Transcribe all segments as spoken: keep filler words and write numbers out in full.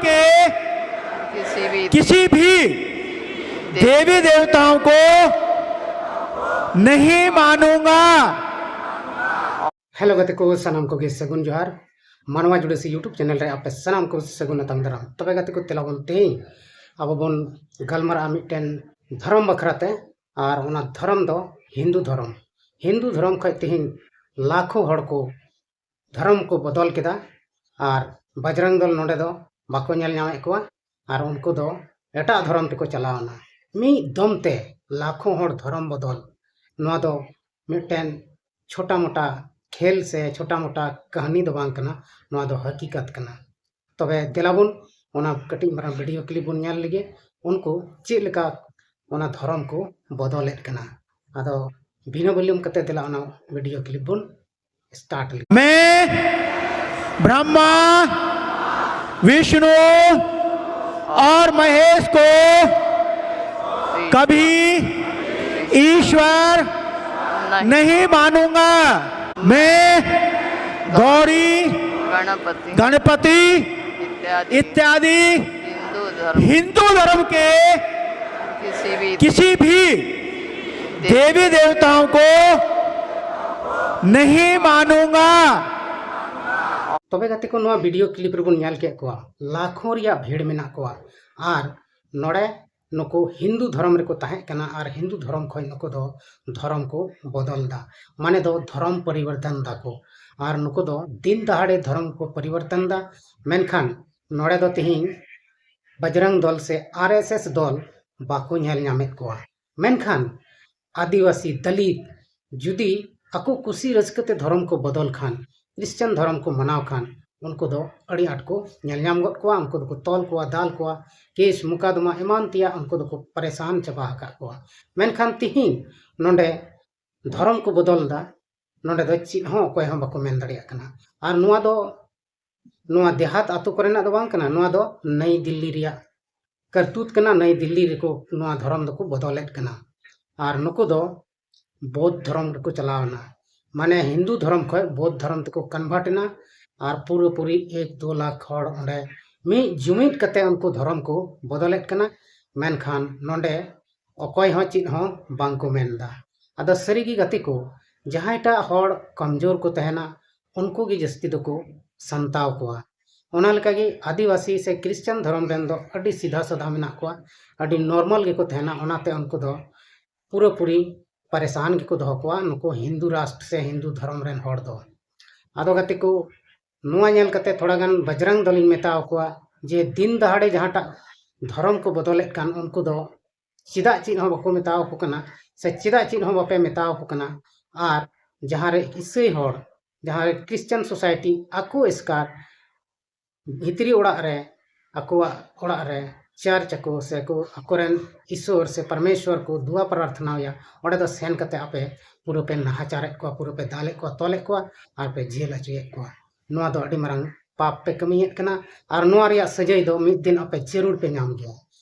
के किसी भी किसी भी देवी देवताओं को नहीं मानूंगा। ᱦᱮᱞᱳ ᱜᱟᱛᱮ ᱠᱚ, ᱥᱟᱱᱟᱢ ᱠᱚᱜᱮ ᱥᱟᱹᱜᱩᱱ ᱡᱚᱦᱟᱨ᱾ ᱢᱟᱱᱣᱟ ᱡᱩᱰᱟᱹᱥᱤ YouTube ᱪᱮᱱᱮᱞ ᱨᱮ ᱟᱯᱮ ᱥᱟᱱᱟᱢ ᱠᱚ ᱥᱟᱹᱜᱩᱱ ᱟᱛᱟᱝ ᱫᱟᱨᱟᱢ᱾ ᱛᱚᱵᱮ ᱜᱟᱛᱮ ᱠᱚ, ᱛᱮᱞᱟ ᱵᱚᱱ ᱛᱮᱦᱮᱧ ᱟᱵᱚ ᱵᱚᱱ ᱜᱟᱞᱢᱟᱨᱟᱜᱼᱟ ᱢᱤᱫᱴᱮᱱ ᱫᱷᱚᱨᱚᱢ ᱵᱟᱠᱷᱨᱟ ᱛᱮ, ᱟᱨ ᱚᱱᱟ ᱫᱷᱚᱨᱚᱢ ᱫᱚ ᱦᱤᱱᱫᱩ ᱫᱷᱚᱨᱚᱢ᱾ ᱦᱤᱱᱫᱩ ᱫᱷᱚᱨᱚᱢ ᱠᱷᱚᱱ ᱛᱮᱦᱮᱧ ᱞᱟᱠᱷᱚ ᱦᱚᱲ ᱠᱚ ᱫᱷᱚᱨᱚᱢ ᱠᱚ ᱵᱚᱫᱚᱞ ᱠᱮᱫᱟ, ᱟᱨ ᱵᱟᱡᱽᱨᱟᱝ ᱫᱚᱞ ᱱᱚᱰᱮ ᱫᱚ ᱵᱟᱠᱚ ᱧᱮᱞ ᱧᱟᱢᱮᱫ ᱠᱚᱣᱟ, ᱟᱨ ᱩᱱᱠᱩ ᱫᱚ ᱮᱴᱟᱜ ᱫᱷᱚᱨᱚᱢ ᱛᱮᱠᱚ ᱪᱟᱞᱟᱣ ᱮᱱᱟ᱾ ᱢᱤᱫ ᱫᱚᱢ ᱛᱮ ᱞᱟᱠᱷᱚ ᱦᱚᱲ ᱫᱷᱚᱨᱚᱢ ᱵᱚᱫᱚᱞ, ᱱᱚᱣᱟ ᱫᱚ ᱢᱤᱫᱴᱮᱱ ᱪᱷᱳᱴᱟ ᱢᱳᱴᱟ ᱠᱷᱮᱞ ᱥᱮ ᱪᱷᱳᱴᱟ ᱢᱳᱴᱟ ᱠᱟᱹᱦᱱᱤ ᱫᱚ ᱵᱟᱝ ᱠᱟᱱᱟ, ᱱᱚᱣᱟ ᱫᱚ ᱦᱟᱹᱠᱤᱠᱟᱛ ᱠᱟᱱᱟ᱾ ᱛᱚᱵᱮ ᱫᱮᱞᱟ ᱵᱚᱱ ᱚᱱᱟ ᱠᱟᱹᱴᱤᱡ ᱢᱟᱨᱟᱝ ᱵᱷᱤᱰᱤᱭᱳ ᱠᱞᱤᱯ ᱵᱚᱱ ᱧᱮᱞ ᱞᱮᱜᱮ, ᱩᱱᱠᱩ ᱪᱮᱫ ᱞᱮᱠᱟ ᱚᱱᱟ ᱫᱷᱚᱨᱚᱢ ᱠᱚ ᱵᱚᱫᱚᱞᱮᱫ ᱠᱟᱱᱟ᱾ ᱟᱫᱚ ᱵᱤᱱᱟᱹ ᱵᱤᱞᱚᱢ ᱠᱟᱛᱮ ᱫᱮᱞᱟ ᱚᱱᱟ ᱵᱷᱤᱰᱤᱭᱳ ᱠᱞᱤᱯ ᱵᱚᱱ ᱥᱴᱟᱨᱴ ᱞᱮᱜᱮ᱾ मैं ब्रह्मा, विष्णु और महेश को कभी ईश्वर नहीं मानूंगा। मैं गौरी, गणपति गणपति इत्यादि इत्यादि हिंदू धर्म हिंदू धर्म के किसी भी किसी भी देवी देवताओं को नहीं मानूंगा। ᱛᱚᱵᱮ ᱜᱟᱛᱮ ᱠᱚ, ᱱᱚᱣᱟ ᱵᱷᱤᱰᱤᱭᱳ ᱠᱞᱤᱯ ᱨᱮᱵᱚᱱ ᱧᱮᱞ ᱠᱮᱫ ᱠᱚᱣᱟ, ᱞᱟᱠᱷᱚ ᱨᱮᱭᱟᱜ ᱵᱷᱤᱲ ᱢᱮᱱᱟᱜ ᱠᱚᱣᱟ, ᱟᱨ ᱱᱚᱰᱮ ᱱᱩᱠᱩ ᱦᱤᱱᱫᱩ ᱫᱷᱚᱨᱚᱢ ᱨᱮᱠᱚ ᱛᱟᱦᱮᱸ ᱠᱟᱱᱟ, ᱟᱨ ᱦᱤᱱᱫᱩ ᱫᱷᱚᱨᱚᱢ ᱠᱷᱚᱱ ᱱᱩᱠᱩ ᱫᱚ ᱫᱷᱚᱨᱚᱢ ᱠᱚ ᱵᱚᱫᱚᱞ ᱮᱫᱟ, ᱢᱟᱱᱮ ᱫᱚ ᱫᱷᱚᱨᱚᱢ ᱯᱚᱨᱤᱵᱚᱨᱛᱚᱱ ᱫᱟᱠᱚ᱾ ᱟᱨ ᱱᱩᱠᱩ ᱫᱚ ᱫᱤᱱ ᱫᱟᱦᱟᱲᱮ ᱫᱷᱚᱨᱚᱢ ᱠᱚ ᱯᱚᱨᱤᱵᱚᱨᱛᱚᱱ ᱮᱫᱟ᱾ ᱢᱮᱱᱠᱷᱟᱱ ᱱᱚᱰᱮ ᱫᱚ ᱛᱮᱦᱮᱧ ᱵᱟᱡᱽᱨᱟᱝ ᱫᱚᱞ ᱥᱮ ᱟᱨ ᱮᱥ ᱮᱥ ᱫᱚᱞ ᱵᱟᱠᱚ ᱧᱮᱞ ᱧᱟᱢᱮᱫ ᱠᱚᱣᱟ᱾ ᱢᱮᱱᱠᱷᱟᱱ ᱟᱹᱫᱤᱵᱟᱹᱥᱤ, ᱫᱟᱹᱞᱤᱛ ᱡᱩᱫᱤ ᱟᱠᱚ ᱠᱩᱥᱤ ᱨᱟᱹᱥᱠᱟᱹ ᱛᱮ ᱫᱷᱚᱨᱚᱢ ᱠᱚ ᱵᱚᱫᱚᱞ ᱠᱷᱟᱱ, ᱠᱷᱨᱤᱥᱪᱟᱱ ᱫᱷᱚᱨᱚᱢ ᱠᱚ ᱢᱟᱱᱟᱣ ᱠᱷᱟᱱ, ᱩᱱᱠᱩ ᱫᱚ ᱟᱹᱰᱤ ᱟᱸᱴ ᱠᱚ ᱧᱮᱞ ᱧᱟᱢ ᱜᱚᱫ ᱠᱚᱣᱟ, ᱩᱱᱠᱩ ᱫᱚᱠᱚ ᱛᱚᱞ ᱠᱚᱣᱟ, ᱫᱟᱞ ᱠᱚᱣᱟ, ᱠᱮᱥ ᱢᱩᱠᱟᱫᱢᱟ ᱮᱢᱟᱱ ᱛᱮᱭᱟᱜ ᱩᱱᱠᱩ ᱫᱚᱠᱚ ᱯᱟᱨᱮᱥᱟᱱ ᱪᱟᱵᱟ ᱟᱠᱟᱫ ᱠᱚᱣᱟ᱾ ᱢᱮᱱᱠᱷᱟᱱ ᱛᱤᱦᱤᱧ ᱱᱚᱰᱮ ᱫᱷᱚᱨᱚᱢ ᱠᱚ ᱵᱚᱫᱚᱞ ᱮᱫᱟ, ᱱᱚᱰᱮ ᱫᱚ ᱪᱮᱫ ᱦᱚᱸ ᱚᱠᱚᱭ ᱦᱚᱸ ᱵᱟᱠᱚ ᱢᱮᱱ ᱫᱟᱲᱮᱭᱟᱜ ᱠᱟᱱᱟ᱾ ᱟᱨ ᱱᱚᱣᱟ ᱫᱚ ᱱᱚᱣᱟ ᱫᱮᱦᱟᱛ ᱟᱛᱳ ᱠᱚᱨᱮᱱᱟᱜ ᱫᱚ ᱵᱟᱝ ᱠᱟᱱᱟ, ᱱᱚᱣᱟ ᱫᱚ ᱱᱟᱭᱤ ᱫᱤᱞᱞᱤ ᱨᱮᱭᱟᱜ ᱠᱟᱨᱛᱩᱛ ᱠᱟᱱᱟ᱾ ᱱᱟᱭᱤ ᱫᱤᱞᱞᱤ ᱨᱮᱠᱚ ᱱᱚᱣᱟ ᱫᱷᱚᱨᱚᱢ ᱫᱚᱠᱚ ᱵᱚᱫᱚᱞᱮᱫ ᱠᱟᱱᱟ᱾ ᱟᱨ ᱱᱩᱠᱩ ᱫᱚ ᱵᱳᱫᱷ ᱫᱷᱚᱨᱚᱢ ᱨᱮᱠᱚ ᱪᱟᱞᱟᱣ ᱮᱱᱟ, ᱢᱟᱱᱮ ᱦᱤᱱᱫᱩ ᱫᱷᱚᱨᱚᱢ ᱠᱷᱚᱱ ᱵᱳᱫᱷ ᱫᱷᱚᱨᱚᱢ ᱛᱮᱠᱚ ᱠᱚᱱᱵᱷᱟᱨᱴ ᱮᱱᱟ᱾ ᱟᱨ ᱯᱩᱨᱟᱹᱯᱩᱨᱤ ᱮᱠ ᱫᱩ ᱞᱟᱠᱷ ᱦᱚᱲ ᱚᱸᱰᱮ ᱢᱤᱫ ᱡᱩᱢᱤᱫ ᱠᱟᱛᱮ ᱩᱱᱠᱩ ᱫᱷᱚᱨᱚᱢ ᱠᱚ ᱵᱚᱫᱚᱞᱮᱫ ᱠᱟᱱᱟ᱾ ᱢᱮᱱᱠᱷᱟᱱ ᱱᱚᱰᱮ ᱚᱠᱚᱭ ᱦᱚᱸ ᱪᱮᱫ ᱦᱚᱸ ᱵᱟᱝ ᱠᱚ ᱢᱮᱱ ᱮᱫᱟ᱾ ᱟᱫᱚ ᱥᱟᱹᱨᱤ ᱜᱮ ᱜᱟᱛᱮ ᱠᱚ, ᱡᱟᱦᱟᱸᱭᱴᱟᱜ ᱦᱚᱲ ᱠᱚᱢᱡᱳᱨ ᱠᱚ ᱛᱟᱦᱮᱱᱟ, ᱩᱱᱠᱩ ᱜᱮ ᱡᱟᱹᱥᱛᱤ ᱫᱚᱠᱚ ᱥᱟᱱᱛᱟᱣ ᱠᱚᱣᱟ᱾ ᱚᱱᱟ ᱞᱮᱠᱟᱜᱮ ᱟᱹᱫᱤᱵᱟᱹᱥᱤ ᱥᱮ ᱠᱷᱨᱤᱥᱪᱟᱱ ᱫᱷᱚᱨᱚᱢ ᱨᱮᱱ ᱫᱚ ᱟᱹᱰᱤ ᱥᱤᱫᱷᱟ ᱥᱟᱫᱷᱟ ᱢᱮᱱᱟᱜ ᱠᱚᱣᱟ, ᱟᱹᱰᱤ ᱱᱚᱨᱢᱟᱞ ᱜᱮᱠᱚ ᱛᱟᱦᱮᱱᱟ᱾ ᱚᱱᱟᱛᱮ ᱩᱱᱠᱩ ᱫᱚ ᱯᱩᱨᱟᱹᱯᱩᱨᱤ ᱯᱟᱨᱮᱥᱟᱱ ᱜᱮᱠᱚ ᱫᱚᱦᱚ ᱠᱚᱣᱟ ᱱᱩᱠᱩ ᱦᱤᱱᱫᱩ ᱨᱟᱥᱴᱨ ᱥᱮ ᱦᱤᱱᱫᱩ ᱫᱷᱚᱨᱚᱢ ᱨᱮᱱ ᱦᱚᱲ ᱫᱚ᱾ ᱟᱫᱚ ᱜᱟᱛᱮ ᱠᱚ, ᱱᱚᱣᱟ ᱧᱮᱞ ᱠᱟᱛᱮ ᱛᱷᱚᱲᱟ ᱜᱟᱱ ᱵᱟᱡᱽᱨᱟᱝ ᱫᱚᱞᱤᱧ ᱢᱮᱛᱟ ᱠᱚᱣᱟ ᱡᱮ ᱫᱤᱱ ᱫᱟᱦᱟᱲᱮ ᱡᱟᱦᱟᱸᱴᱟᱜ ᱫᱷᱚᱨᱚᱢ ᱠᱚ ᱵᱚᱫᱚᱞᱮᱫ ᱠᱟᱱ, ᱩᱱᱠᱩ ᱫᱚ ᱪᱮᱫᱟᱜ ᱪᱮᱫ ᱦᱚᱸ ᱵᱟᱠᱚ ᱢᱮᱛᱟ ᱠᱚ ᱠᱟᱱᱟ ᱥᱮ ᱪᱮᱫᱟᱜ ᱪᱮᱫ ᱦᱚᱸ ᱵᱟᱯᱮ ᱢᱮᱛᱟ ᱠᱚ ᱠᱟᱱᱟ? ᱟᱨ ᱡᱟᱦᱟᱸ ᱨᱮ ᱤᱥᱟᱹᱭ ᱦᱚᱲ, ᱡᱟᱦᱟᱸ ᱨᱮ ᱠᱷᱨᱤᱥᱪᱟᱱ ᱥᱳᱥᱟᱭᱴᱤ ᱟᱠᱚ ᱮᱥᱠᱟᱨ ᱵᱷᱤᱛᱨᱤ ᱚᱲᱟᱜ ᱨᱮ, ᱟᱠᱚᱣᱟᱜ ᱚᱲᱟᱜ ᱨᱮ ᱪᱟᱨᱪ ᱟᱠᱚ ᱥᱮ ᱠᱚ ᱟᱠᱚᱨᱮᱱ ᱤᱥᱚᱨ ᱥᱮ ᱯᱟᱨᱢᱮᱥᱣᱚᱨ ᱠᱚ ᱫᱩᱣᱟ ᱯᱨᱟᱨᱛᱷᱱᱟᱣᱭᱟ, ᱚᱸᱰᱮ ᱫᱚ ᱥᱮᱱ ᱠᱟᱛᱮ ᱟᱯᱮ ᱯᱩᱨᱟᱹ ᱯᱮ ᱱᱟᱦᱟᱪᱟᱨᱮᱫ ᱠᱚᱣᱟ, ᱯᱩᱨᱟᱹ ᱯᱮ ᱫᱟᱞᱮᱫ ᱠᱚᱣᱟ, ᱛᱚᱞᱮᱫ ᱠᱚᱣᱟ ᱟᱨ ᱯᱮ ᱡᱮᱞ ᱦᱚᱪᱚᱭᱮᱫ ᱠᱚᱣᱟ᱾ ᱱᱚᱣᱟ ᱫᱚ ᱟᱹᱰᱤ ᱢᱟᱨᱟᱝ ᱯᱟᱯ ᱯᱮ ᱠᱟᱹᱢᱤᱭᱮᱫ ᱠᱟᱱᱟ᱾ ᱟᱨ ᱱᱚᱣᱟ ᱨᱮᱭᱟᱜ ᱥᱟᱹᱡᱟᱹᱭ ᱫᱚ ᱢᱤᱫ ᱫᱤᱱ ᱟᱯᱮ ᱡᱟᱹᱨᱩᱲ ᱯᱮ ᱧᱟᱢ ᱜᱮᱭᱟ᱾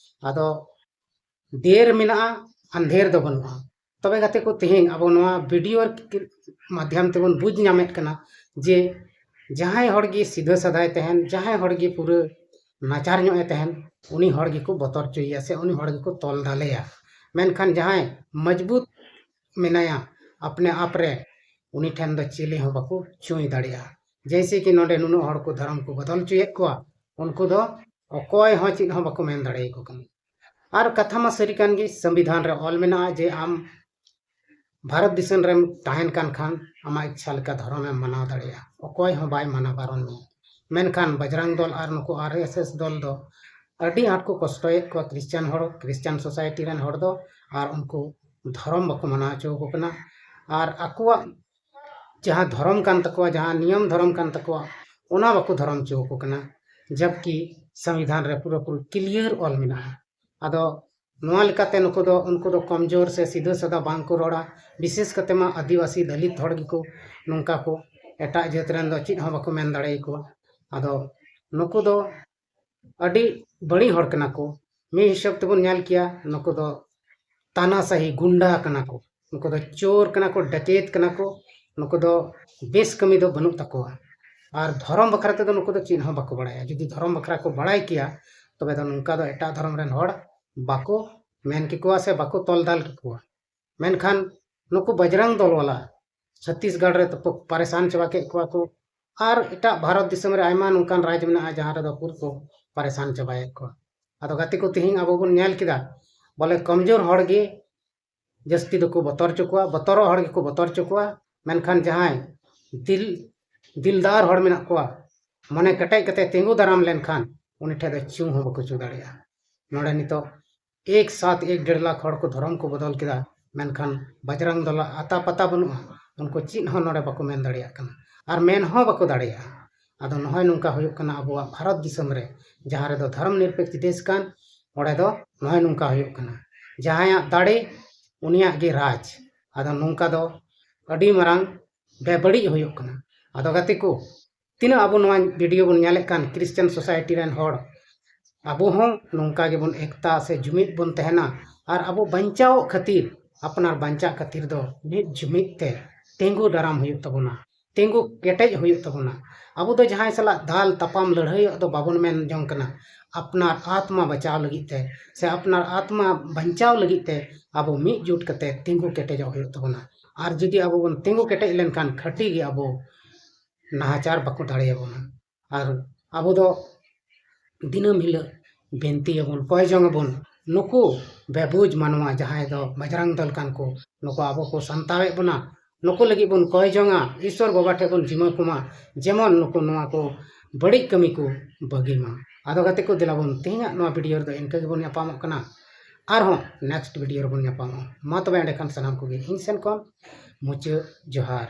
ᱟᱫᱚ ᱰᱷᱮᱨ ᱢᱮᱱᱟᱜᱼᱟ, ᱟᱱᱫᱷᱮᱨ ᱫᱚ ᱵᱟᱹᱱᱩᱜᱼᱟ᱾ ᱛᱚᱵᱮ ᱜᱟᱛᱮ ᱠᱚ, ᱛᱮᱦᱮᱧ ᱟᱵᱚ ᱱᱚᱣᱟ ᱵᱷᱤᱰᱤᱭᱳ ᱢᱟᱫᱽᱫᱷᱚᱢ ᱛᱮᱵᱚᱱ ᱵᱩᱡᱽ ᱧᱟᱢᱮᱫ ᱠᱟᱱᱟ ᱡᱮ ᱡᱟᱦᱟᱸᱭ ᱦᱚᱲ ᱜᱮ ᱥᱤᱫᱷᱟᱹ ᱥᱟᱫᱟᱭ ᱛᱟᱦᱮᱱ, ᱡᱟᱦᱟᱸᱭ ᱦᱚᱲ ᱜᱮ ᱯᱩᱨᱟᱹ ᱱᱟᱪᱟᱨ ᱧᱚᱜ ᱮ ᱛᱟᱦᱮᱱ, ᱩᱱᱤ ᱦᱚᱲ ᱜᱮᱠᱚ ᱵᱚᱛᱚᱨ ᱦᱚᱪᱚᱭᱮᱭᱟ ᱥᱮ ᱩᱱᱤ ᱦᱚᱲ ᱜᱮᱠᱚ ᱛᱚᱞ ᱫᱟᱞᱮᱭᱟ᱾ ᱢᱮᱱᱠᱷᱟᱱ ᱡᱟᱦᱟᱸᱭ ᱢᱚᱡᱽᱵᱩᱛ ᱢᱮᱱᱟᱭᱟ ᱟᱯᱱᱮ ᱟᱯ ᱨᱮ, ᱩᱱᱤ ᱴᱷᱮᱱ ᱫᱚ ᱪᱤᱞᱤ ᱦᱚᱸ ᱵᱟᱠᱚ ᱪᱩᱭ ᱫᱟᱲᱮᱭᱟᱜᱼᱟ᱾ ᱡᱮᱭᱥᱮ ᱠᱤ ᱱᱚᱰᱮ ᱱᱩᱱᱟᱹᱜ ᱦᱚᱲ ᱠᱚ ᱫᱷᱚᱨᱚᱢ ᱠᱚ ᱵᱚᱫᱚᱞ ᱦᱚᱪᱚᱭᱮᱫ ᱠᱚᱣᱟ, ᱩᱱᱠᱩ ᱫᱚ ᱚᱠᱚᱭ ᱦᱚᱸ ᱪᱮᱫ ᱦᱚᱸ ᱵᱟᱠᱚ ᱢᱮᱱ ᱫᱟᱲᱮᱭᱟᱠᱚ ᱠᱟᱱᱟ᱾ ᱟᱨ ᱠᱟᱛᱷᱟ ᱢᱟ ᱥᱟᱹᱨᱤ ᱠᱟᱱ ᱜᱮ, ᱥᱚᱝᱵᱤᱫᱷᱟᱱ ᱨᱮ ᱚᱞ ᱢᱮᱱᱟᱜᱼᱟ ᱡᱮ ᱟᱢ ᱵᱷᱟᱨᱚᱛ ᱫᱤᱥᱚᱢ ᱨᱮᱢ ᱛᱟᱦᱮᱱ ᱠᱟᱱ ᱠᱷᱟᱱ ᱟᱢᱟᱜ ᱤᱪᱪᱷᱟ ᱞᱮᱠᱟ ᱫᱷᱚᱨᱚᱢᱮᱢ ᱢᱟᱱᱟᱣ ᱫᱟᱲᱮᱭᱟᱜᱼᱟ, ᱚᱠᱚᱭ ᱦᱚᱸ ᱵᱟᱭ ᱢᱟᱱᱟ ᱵᱟᱨᱚᱱ ᱢᱮᱭᱟ᱾ ᱢᱮᱱᱠᱷᱟᱱ ᱵᱟᱡᱽᱨᱟᱝ ᱫᱚᱞ ᱟᱨ ᱱᱩᱠᱩ ᱟᱨ ᱮᱥ ᱮᱥ ᱫᱚᱞ ᱫᱚ ᱟᱹᱰᱤ ᱟᱸᱴ ᱠᱚ ᱠᱚᱥᱴᱚᱭᱮᱫ ᱠᱚᱣᱟ ᱠᱷᱨᱤᱥᱪᱟᱱ ᱦᱚᱲ, ᱠᱷᱨᱤᱥᱪᱟᱱ ᱥᱳᱥᱟᱭᱴᱤ ᱨᱮᱱ ᱦᱚᱲ ᱫᱚ, ᱟᱨ ᱩᱱᱠᱩ ᱫᱷᱚᱨᱚᱢ ᱵᱟᱠᱚ ᱢᱟᱱᱟᱣ ᱦᱚᱪᱚ ᱟᱠᱚ ᱠᱟᱱᱟ᱾ ᱟᱨ ᱟᱠᱚᱣᱟᱜ ᱡᱟᱦᱟᱸ ᱫᱷᱚᱨᱚᱢ ᱠᱟᱱ ᱛᱟᱠᱚᱣᱟ, ᱡᱟᱦᱟᱸ ᱱᱤᱭᱚᱢ ᱫᱷᱚᱨᱚᱢ ᱠᱟᱱ ᱛᱟᱠᱚᱣᱟ, ᱚᱱᱟ ᱵᱟᱠᱚ ᱫᱷᱚᱨᱚᱢ ᱦᱚᱪᱚ ᱟᱠᱚ ᱠᱟᱱᱟ, ᱡᱟᱵᱠᱤ ᱥᱚᱝᱵᱤᱫᱷᱟᱱ ᱨᱮ ᱯᱩᱨᱟᱹᱯᱩᱨᱤ ᱠᱞᱤᱭᱟᱨ ᱚᱞ ᱢᱮᱱᱟᱜᱼᱟ᱾ ᱟᱫᱚ ᱱᱚᱣᱟ ᱞᱮᱠᱟᱛᱮ ᱱᱩᱠᱩ ᱫᱚ, ᱩᱱᱠᱩ ᱫᱚ ᱠᱚᱢᱡᱳᱨ ᱥᱮ ᱥᱤᱫᱷᱟᱹ ᱥᱟᱫᱟ ᱵᱟᱝ ᱠᱚ ᱨᱚᱲᱟ᱾ ᱵᱤᱥᱮᱥ ᱠᱟᱛᱮ ᱢᱟ ᱟᱹᱫᱤᱵᱟᱹᱥᱤ ᱫᱚᱞᱤᱛ ᱦᱚᱲ ᱜᱮᱠᱚ ᱱᱚᱝᱠᱟ ᱠᱚ, ᱮᱴᱟᱜ ᱡᱟᱹᱛ ᱨᱮᱱ ᱫᱚ ᱪᱮᱫ ᱦᱚᱸ ᱵᱟᱠᱚ ᱢᱮᱱ ᱫᱟᱲᱮᱭᱟᱠᱚᱣᱟ᱾ ᱟᱫᱚ ᱱᱩᱠᱩ ᱫᱚ ᱟᱹᱰᱤ ᱵᱟᱹᱲᱤᱡ ᱦᱚᱲ ᱠᱟᱱᱟ ᱠᱚ᱾ ᱢᱤᱫ ᱦᱤᱥᱟᱹᱵ ᱛᱮᱵᱚᱱ ᱧᱮᱞ ᱠᱮᱭᱟ, ᱱᱩᱠᱩ ᱫᱚ ᱛᱟᱱᱟᱥᱟᱦᱤ ᱜᱩᱱᱰᱟ ᱠᱟᱱᱟ ᱠᱚ, ᱱᱩᱠᱩ ᱫᱚ ᱪᱳᱨ ᱠᱟᱱᱟ ᱠᱚ, ᱰᱟᱠᱮᱛ ᱠᱟᱱᱟ ᱠᱚ, ᱱᱩᱠᱩ ᱫᱚ ᱵᱮᱥ ᱠᱟᱹᱢᱤ ᱫᱚ ᱵᱟᱹᱱᱩᱜ ᱛᱟᱠᱚᱣᱟ᱾ ᱟᱨ ᱫᱷᱚᱨᱚᱢ ᱵᱟᱠᱷᱨᱟ ᱛᱮᱫᱚ ᱱᱩᱠᱩ ᱫᱚ ᱪᱮᱫ ᱦᱚᱸ ᱵᱟᱠᱚ ᱵᱟᱲᱟᱭᱟ᱾ ᱡᱩᱫᱤ ᱫᱷᱚᱨᱚᱢ ᱵᱟᱠᱷᱨᱟ ᱠᱚ ᱵᱟᱲᱟᱭ ᱠᱮᱭᱟ, ᱛᱚᱵᱮ ᱫᱚ ᱱᱚᱝᱠᱟ ᱫᱚ ᱮᱴᱟᱜ ᱫᱷᱚᱨᱚᱢ ᱨᱮᱱ ᱦᱚᱲ ᱵᱟᱠᱚ ᱢᱮᱱ ᱠᱮᱠᱚᱣᱟ ᱥᱮ ᱵᱟᱠᱚ ᱛᱚᱞ ᱫᱟᱞ ᱠᱮᱠᱚᱣᱟ᱾ ᱢᱮᱱᱠᱷᱟᱱ ᱱᱩᱠᱩ ᱵᱟᱡᱽᱨᱟᱝ ᱫᱚᱞ ᱣᱟᱞᱟ ᱪᱷᱚᱛᱤᱥᱜᱚᱲ ᱨᱮ ᱛᱟᱯᱚ ᱯᱟᱨᱮᱥᱟᱱ ᱪᱟᱵᱟ ᱠᱮᱫ ᱠᱚᱣᱟ ᱠᱚ, ᱟᱨ ᱮᱴᱟᱜ ᱵᱷᱟᱨᱚᱛ ᱫᱤᱥᱚᱢ ᱨᱮ ᱟᱭᱢᱟ ᱱᱚᱝᱠᱟᱱ ᱨᱟᱡᱽ ᱢᱮᱱᱟᱜᱼᱟ, ᱡᱟᱦᱟᱸ ᱨᱮᱫᱚ ᱯᱩᱨᱟᱹ ᱠᱚ ᱯᱟᱨᱮᱥᱟᱱ ᱪᱟᱵᱟᱭᱮᱫ ᱠᱚᱣᱟ᱾ ᱟᱫᱚ ᱜᱟᱛᱮ ᱠᱚ, ᱛᱮᱦᱮᱧ ᱟᱵᱚ ᱵᱚᱱ ᱧᱮᱞ ᱠᱮᱫᱟ, ᱵᱚᱞᱮ ᱠᱚᱢᱡᱳᱨ ᱦᱚᱲ ᱜᱮ ᱡᱟᱹᱥᱛᱤ ᱫᱚᱠᱚ ᱵᱚᱛᱚᱨ ᱦᱚᱪᱚ ᱠᱚᱣᱟ, ᱵᱚᱛᱚᱨᱚᱜ ᱦᱚᱲ ᱜᱮᱠᱚ ᱵᱚᱛᱚᱨ ᱦᱚᱪᱚ ᱠᱚᱣᱟ᱾ ᱢᱮᱱᱠᱷᱟᱱ ᱡᱟᱦᱟᱸᱭ ᱫᱤᱞ, ᱫᱤᱞᱫᱟᱨ ᱦᱚᱲ ᱢᱮᱱᱟᱜ ᱠᱚᱣᱟ, ᱢᱚᱱᱮ ᱠᱮᱴᱮᱡ ᱠᱟᱛᱮ ᱛᱤᱸᱜᱩ ᱫᱟᱨᱟᱢ ᱞᱮᱱᱠᱷᱟᱱ, ᱩᱱᱤ ᱴᱷᱮᱱ ᱫᱚ ᱪᱩ ᱦᱚᱸ ᱵᱟᱠᱚ ᱪᱩ ᱫᱟᱲᱮᱭᱟᱜᱼᱟ᱾ ᱱᱚᱰᱮ ᱱᱤᱛᱚᱜ ᱮᱠ ᱥᱟᱛ ᱮᱠ ᱰᱮᱲ ᱞᱟᱠᱷ ᱦᱚᱲ ᱠᱚ ᱫᱷᱚᱨᱚᱢ ᱠᱚ ᱵᱚᱫᱚᱞ ᱠᱮᱫᱟ, ᱢᱮᱱᱠᱷᱟᱱ ᱵᱟᱡᱽᱨᱟᱝ ᱫᱚᱞᱟᱜ ᱟᱛᱟ ᱯᱟᱛᱟ ᱵᱟᱹᱱᱩᱜᱼᱟ᱾ ᱩᱱᱠᱩ ᱪᱮᱫ ᱦᱚᱸ ᱱᱚᱰᱮ ᱵᱟᱠᱚ ᱢᱮᱱ ᱫᱟᱲᱮᱭᱟᱜ ᱠᱟᱱᱟ ᱟᱨ ᱢᱮᱱ ᱦᱚᱸ ᱵᱟᱠᱚ ᱫᱟᱲᱮᱭᱟᱜᱼᱟ᱾ ᱟᱫᱚ ᱱᱚᱜᱼᱚᱭ ᱱᱚᱝᱠᱟ ᱦᱩᱭᱩᱜ ᱠᱟᱱᱟ ᱟᱵᱚᱣᱟᱜ ᱵᱷᱟᱨᱚᱛ ᱫᱤᱥᱚᱢ ᱨᱮ, ᱡᱟᱦᱟᱸ ᱨᱮᱫᱚ ᱫᱷᱚᱨᱚᱢ ᱱᱤᱨᱯᱮᱠᱷ ᱫᱮᱥ ᱠᱟᱱ, ᱚᱸᱰᱮ ᱫᱚ ᱱᱚᱜᱼᱚᱭ ᱱᱚᱝᱠᱟ ᱦᱩᱭᱩᱜ ᱠᱟᱱᱟ, ᱡᱟᱦᱟᱸᱭᱟᱜ ᱫᱟᱲᱮ ᱩᱱᱤᱭᱟᱜ ᱜᱮ ᱨᱟᱡᱽ᱾ ᱟᱫᱚ ᱱᱚᱝᱠᱟ ᱫᱚ ᱟᱹᱰᱤ ᱢᱟᱨᱟᱝ ᱵᱮᱵᱟᱹᱲᱤᱡ ᱦᱩᱭᱩᱜ ᱠᱟᱱᱟ᱾ ᱟᱫᱚ ᱜᱟᱛᱮ ᱠᱚ, ᱛᱤᱱᱟᱹᱜ ᱟᱵᱚ ᱱᱚᱣᱟ ᱵᱷᱤᱰᱤᱭᱳ ᱵᱚᱱ ᱧᱮᱞᱮᱫ ᱠᱟᱱ ᱠᱷᱨᱤᱥᱪᱟᱱ ᱥᱳᱥᱟᱭᱴᱤ ᱨᱮᱱ ᱦᱚᱲ, ᱟᱵᱚ ᱦᱚᱸ ᱱᱚᱝᱠᱟ ᱜᱮᱵᱚᱱ ᱮᱠᱛᱟ ᱥᱮ ᱡᱩᱢᱤᱫ ᱵᱚᱱ ᱛᱟᱦᱮᱱᱟ ᱟᱨ ᱟᱵᱚ ᱵᱟᱧᱪᱟᱣ ᱠᱷᱟᱹᱛᱤᱨ, ᱟᱯᱱᱟᱨ ᱵᱟᱧᱪᱟᱜ ᱠᱷᱟᱹᱛᱤᱨ ᱫᱚ ᱢᱤᱫ ᱡᱩᱢᱤᱫ ᱛᱮ ᱛᱤᱸᱜᱩ ᱫᱟᱨᱟᱢ ᱦᱩᱭᱩᱜ ᱛᱟᱵᱚᱱᱟ, ᱛᱤᱸᱜᱩ ᱠᱮᱴᱮᱡ ᱦᱩᱭᱩᱜ ᱛᱟᱵᱚᱱᱟ᱾ ᱟᱵᱚ ᱫᱚ ᱡᱟᱦᱟᱸᱭ ᱥᱟᱞᱟᱜ ᱫᱟᱞ ᱛᱟᱯᱟᱢ ᱞᱟᱹᱲᱦᱟᱹᱭᱚᱜ ᱫᱚ ᱵᱟᱵᱚᱱ ᱢᱮᱱ ᱡᱚᱝ ᱠᱟᱱᱟ᱾ ᱟᱯᱱᱟᱨ ᱟᱛᱢᱟ ᱵᱟᱪᱟᱣ ᱞᱟᱹᱜᱤᱫ ᱛᱮ ᱥᱮ ᱟᱯᱱᱟᱨ ᱟᱛᱢᱟ ᱵᱟᱧᱪᱟᱣ ᱞᱟᱹᱜᱤᱫ ᱛᱮ ᱟᱵᱚ ᱢᱤᱫ ᱡᱩᱴ ᱠᱟᱛᱮ ᱛᱤᱸᱜᱩ ᱠᱮᱴᱮᱡᱚᱜ ᱦᱩᱭᱩᱜ ᱛᱟᱵᱚᱱᱟ᱾ ᱟᱨ ᱡᱩᱫᱤ ᱟᱵᱚ ᱵᱚᱱ ᱛᱤᱸᱜᱩ ᱠᱮᱴᱮᱡ ᱞᱮᱱᱠᱷᱟᱱ, ᱠᱷᱟᱹᱴᱤ ᱜᱮ ᱟᱵᱚ ᱱᱟᱦᱟᱪᱟᱨ ᱵᱟᱠᱚ ᱫᱟᱲᱮᱭᱟᱵᱚᱱᱟ᱾ ᱟᱨ ᱟᱵᱚ ᱫᱚ ᱫᱤᱱᱟᱹᱢ ᱦᱤᱞᱳᱜ ᱵᱤᱱᱛᱤᱭᱟᱵᱚᱱ, ᱠᱚᱭ ᱡᱚᱝ ᱟᱵᱚᱱ, ᱱᱩᱠᱩ ᱵᱮᱵᱩᱡᱽ ᱢᱟᱱᱣᱟ ᱡᱟᱦᱟᱸᱭ ᱫᱚ ᱵᱟᱡᱽᱨᱟᱝ ᱫᱚᱞ ᱠᱟᱱ ᱠᱚ, ᱱᱩᱠᱩ ᱟᱵᱚ ᱠᱚ ᱥᱟᱱᱛᱟᱣᱮᱫ ᱵᱚᱱᱟ, ᱱᱩᱠᱩ ᱞᱟᱹᱜᱤᱫ ᱵᱚᱱ ᱠᱚᱭ ᱡᱚᱝᱟ, ᱤᱥᱥᱚᱨ ᱵᱟᱵᱟ ᱴᱷᱮᱱ ᱵᱚᱱ ᱡᱤᱢᱟᱹ ᱠᱚᱢᱟ, ᱡᱮᱢᱚᱱ ᱱᱩᱠᱩ ᱱᱚᱣᱟ ᱠᱚ ᱵᱟᱹᱲᱤᱡ ᱠᱟᱹᱢᱤ ᱠᱚ ᱵᱟᱹᱜᱤ ᱢᱟ᱾ ᱟᱫᱚ ᱜᱟᱛᱮ ᱠᱚ, ᱫᱮᱞᱟ ᱵᱚᱱ ᱛᱮᱦᱮᱧᱟᱜ ᱱᱚᱣᱟ ᱵᱷᱤᱰᱤᱭᱳ ᱨᱮᱫᱚ ᱤᱱᱠᱟᱹ ᱜᱮᱵᱚᱱ ᱧᱟᱯᱟᱢᱚᱜ ᱠᱟᱱᱟ᱾ ᱟᱨᱦᱚᱸ ᱱᱮᱠᱥᱴ ᱵᱷᱤᱰᱤᱭᱳ ᱨᱮᱵᱚᱱ ᱧᱟᱯᱟᱢᱚᱜᱼᱟ᱾ ᱢᱟ ᱛᱚᱵᱮ ᱮᱸᱰᱮᱠᱷᱟᱱ ᱥᱟᱱᱟᱢ ᱠᱚᱜᱮ ᱤᱧ ᱥᱮᱱ ᱠᱷᱚᱱ ᱢᱩᱪᱟᱹᱫ ᱡᱚᱦᱟᱨ᱾